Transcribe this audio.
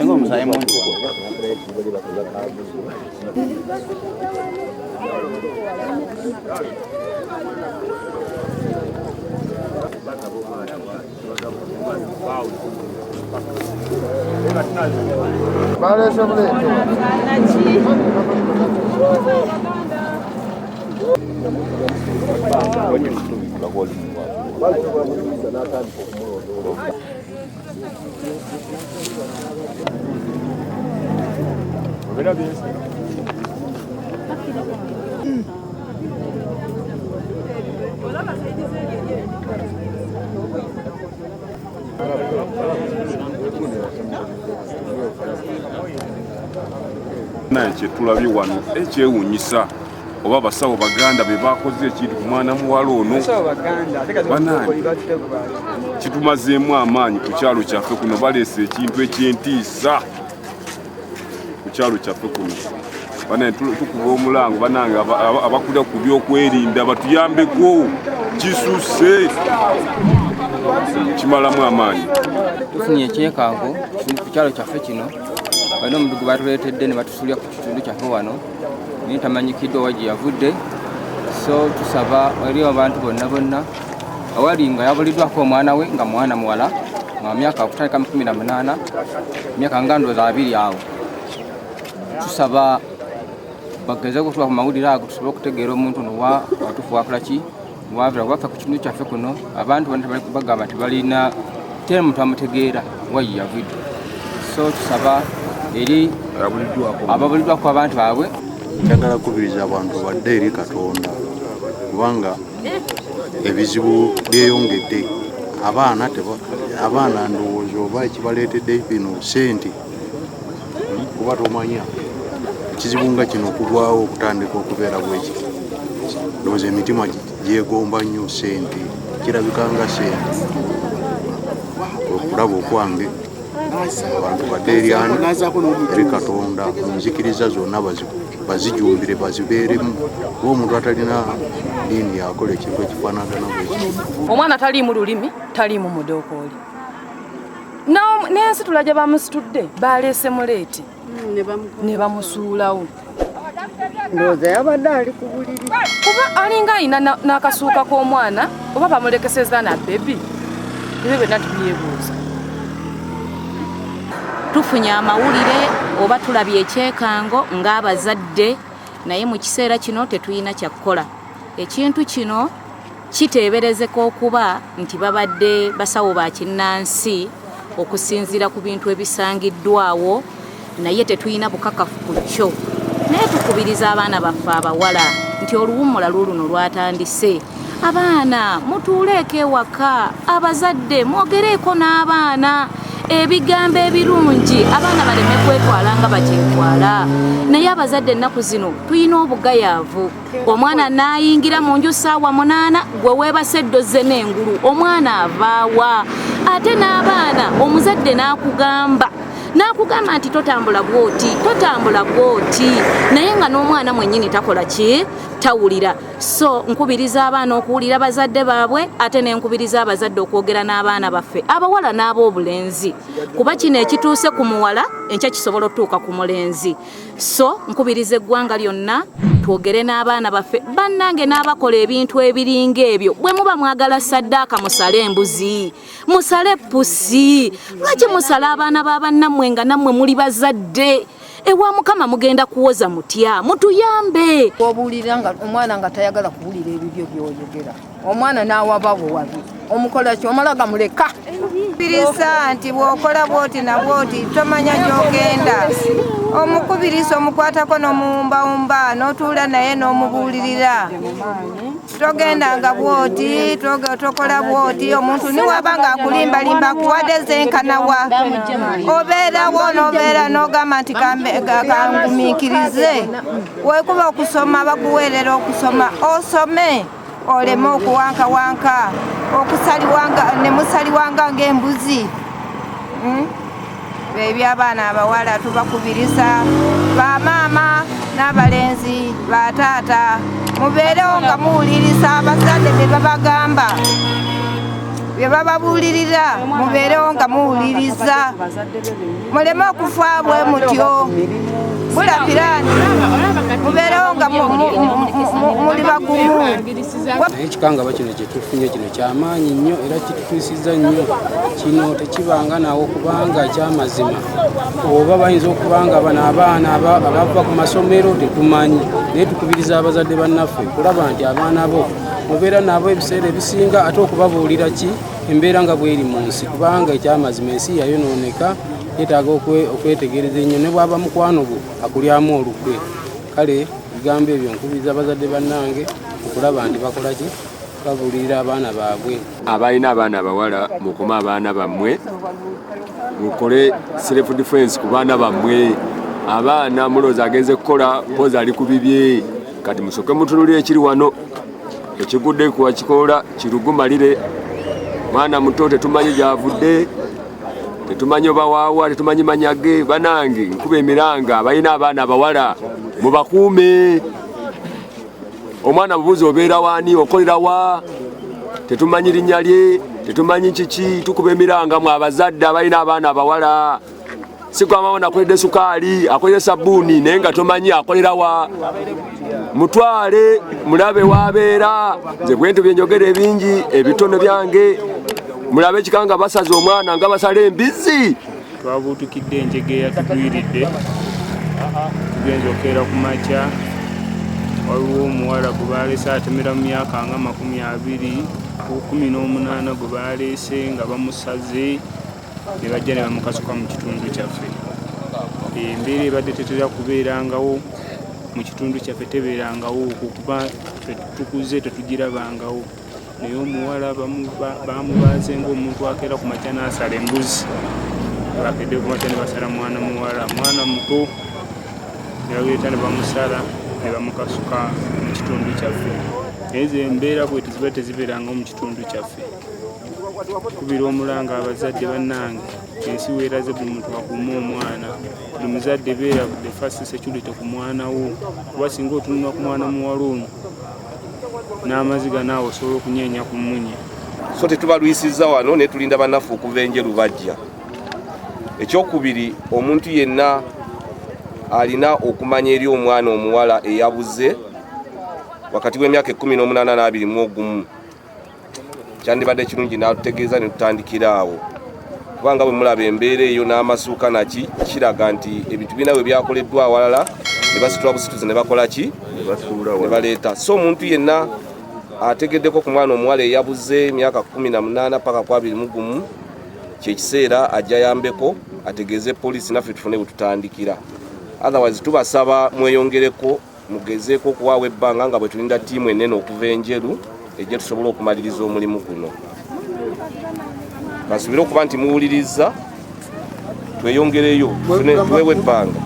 Omusaayi mungi. Naye kyetulabye wano ekyewuunyisa oba abasawo baganda be bakoze ekintu ku mwana muwala ono. Bannange, kitumazeemu amaanyi ku kyalo kyaffe kuno. Baleese ekintu ekyentiisa ku kyalo kyaffe kuno. Bannange, tukuba omulango, bannange, abakulira ku byokwerinda batuyambeko, kisusse, kimalamu amaanyi. Tufunye ekyekango ku kyalo kyaffe kino. Balina omudugu batuleetedde ne batusulya ku kitundu kyaffe wano, naye tamanyikiddwa wa gye yavudde. So tusaba eri abantu bonna bonna awali nga yabuliddwako omwana we, nga mwana muwala nga myaka okutandika mu 18, myaka nga ndowooza 20 awo. Tusaba bageze okutuwa ku mawulire ago, tusobole okutegeera omuntu ono wa watuufu wakola ki, wavira waffe ku kitundu kyaffe kuno. Abantu bonna bagamba tebalina teri muntu amutegeera wayi yavudde. So tusaba eri ababuliddwako abantu baabwe. Njagala kubiriza abantu badde eri Katonda, kubanga ebizibu byeyongedde. Abaana abaana ndowooza oba ekibaleetedde bino sente, kuba tomanya ekizibu nga kino okugwawo okutandika okubeera bwekiti. Ndowooza emitima gyegomba nnyo sente, kirabika nga sente. Okulaba okwange, abantu badde eryani eri Katonda, mu nzikiriza zonna bazijumbire, bazibeeremu, kuba omuntu atalina ddiini yakola ekintu ekifaanagana bwekiti. Omwana taliimu lulimi, taliimu mudookooli. N'ensitula gye bamusitudde, baleese muleeti ne bamusuulawo. Ndowooza yabadde ali ku buliri. Kuba alinga alina n'akasuuka k'omwana, oba bamulekeseza na baby, ebyo byonna tubyebuuza. Tufunye amawulire oba tulabye ekyekango ng'abazadde, naye mu kiseera kino tetulina kyakukola. Ekintu kino kiteeberezeka okuba nti babadde basawo ba kinnansi okusinziira ku bintu ebisangiddwawo, naye tetulina bukakafu ku kyo. Naye tukubiriza abaana baffe abawala nti oluwummula luuluno lwatandise, abaana mutuuleeko ewaka, abazadde mwogereeko n'abaana ebigambo ebirungi, abaana baleme kwetwala nga bakyetwala. Naye abazadde ennaku zino tulina obugayaavu. Omwana n'ayingira mu nju ssaawa 8, gwe weebase eddoze n'engulu, omwana avaawa? Ate n'abaana, omuzadde n'akugamba nti totambula bwoti, totambula bwoti, naye nga n'omwana mwennyini takola ki, tawulira. So nkubiriza abaana okuwulira bazadde baabwe, ate nenkubiriza abazadde okwogera n'abaana baffe abawala n'ab'obulenzi, kuba kino ekituuse ku muwala enkya kisobola okutuuka ku mulenzi. So nkubiriza eggwanga lyonna twogere n'abaana baffe. Bannange, n'abakola ebintu ebiringa ebyo, bwe muba mwagala saddaaka, musale embuzi, musale pusi. Lwaki musala abaana ba bannammwe nga nammwe muli bazadde? Ewa Mukama mugenda kuwoza mutya? Mutuyambe. Obuulira nga omwana nga tayagala kuwulira ebibyo by'oyogera, omwana n'awaba buwabi, omukola ki? Omala gamuleka. Kubiriza nti bw'okola bw'oti na bw'oti tomanya gy'ogenda. Omukubiriza, omukwatako n'omuwumbawumba, n'otuula naye n'omubuulirira, togendanga bw'oti, tokola bw'oti. Omuntu niwaba nga akulimbalimba, akuwadde zenkanawa, obeerawo n'obeera n'ogamba nti kangumiikirize. Wekuba okusoma, bakuweerera okusoma, osome, oleme okuwankawanka, okusaliwanga ne musaliwanga ng'embuzi. Ebyabaana abawala tubakubiriza, bamaama n'abalenzi, bataata, mubeerewo nga muwuliriza abazadde bye babagamba. Bye bababuulirira mubeerewo nga muwuliriza, muleme okufa bwe mutyo. Bula piraani, mubeerewo nga muli bagumu. Naye ekikangabwa kino kyetufunye kino kyamaanyi nnyo era kitutuusizza nnyo. Kino tekibanga nawo kubanga ekyamazima oba bayinza okuba nga bano abaana abava ku masomero tetumanyi, naye tukubiriza abazadde bannaffe kulaba nti abaana bo mubeera nabo ebiseera ebisinga, ate okubabuulira ki embeera nga bweri mu nsi, kubanga ekyamazima ensi yayonooneka, yeetaaga okwetegereza ennyo, ne bw'aba mukwano gwo akulyamu olukwe. Kale ebigambo ebyo nkubiriza abazadde bannange okulaba nti bakola ki, babuulirira abaana baabwe. Abalina abaana abawala, mukume abaana bammwe, mukole self defense ku baana bammwe. Abaana mulowooza agenze kukola poza ali ku bibye, kati musooke mutunulire ekiri wano ekigudde ku wakikoola kirugumalire. Mwana muto tetumanyi gyavudde, tetumanyi oba waawa, tetumanyi manya ge. Banange, nkuba emiranga, abalina abaana abawala mubakuume. Omwana bubuzi obeera waani, okolera wa, tetumanyi linnya lye, tetumanyi kiki. Tukuba emiranga mu abazadde abalina abaana abawala, si kwamawo nakoledde sukaali, akolere sabbuuni, naye nga tomanyi akolera wa. Mutwale mulabe wabeera. Nze bwentyo byenjogera ebingi ebitono byange, mulabe ekika nga basaze omwana nga basala embizzi. Twabuutukidde enjega eyatugwiridde, tugenza okeera ku makya, waliwo omuwala gwe baleese atemera mu myaka nga 20 ku 18 gwe baleese nga bamusaze ne bajja ne bamukasuka mu kitundu kyaffe. Embeera ebadde tetera kubeerangawo mu kitundu kyaffe, tebeerangawo okwo kuba ffe tukuze tetugirabangawo, naye omuwala bamubaaze ng'omuntu akeera ku makya n'asala embuzi. Bakedde ku makya ne basala mwana muwala, mwana muto, ne baleeta ne bamusala ne bamukasuka mu kitundu kyaffe. Naye ze embeera bwe teziba tezibeerangawo mu kitundu kyaffe. Kubira omulanga abazadde bannange, ensi weeraze, buli muntu akuume omwana. Buli muzadde beera the first security ku mwana wo, kuba singa otunula ku mwana muwala ono n'amaziga, naawe osobola okunyeenya ku mmunye. So tetubalwisizza wano, naye tulinda bannaffe okuva enjeru bajja. Ekyokubiri, omuntu yenna alina okumanya eri omwana omuwala eyabuze wakati w'emyaka 18 n'21, kyandibadde kirungi n'atutegeeza ne tutandikira awo, kubanga bwe mulaba embeera eyo n'amasuuka naki kiraga nti ebintu birina bwe byakoleddwa awalala ne basitula busituzi ne bakola ki ne baleeta. So omuntu yenna ategeddeko ku mwana omuwala eyabuze emyaka 18 paka ku 21, kyekiseera ajja yambeko ategeeze poliisi, naffe tufune bwe tutandikira. Otherwise tubasaba mweyongereko, mugezeeko okuwaawo ebbanga nga bwe tulinda ttiimu enene okuva enjeru ejje tusobole okumaliriza omulimu guno. Kansuubire okuba nti muwuliriza, tweyongereyo tuwewe ebbanga.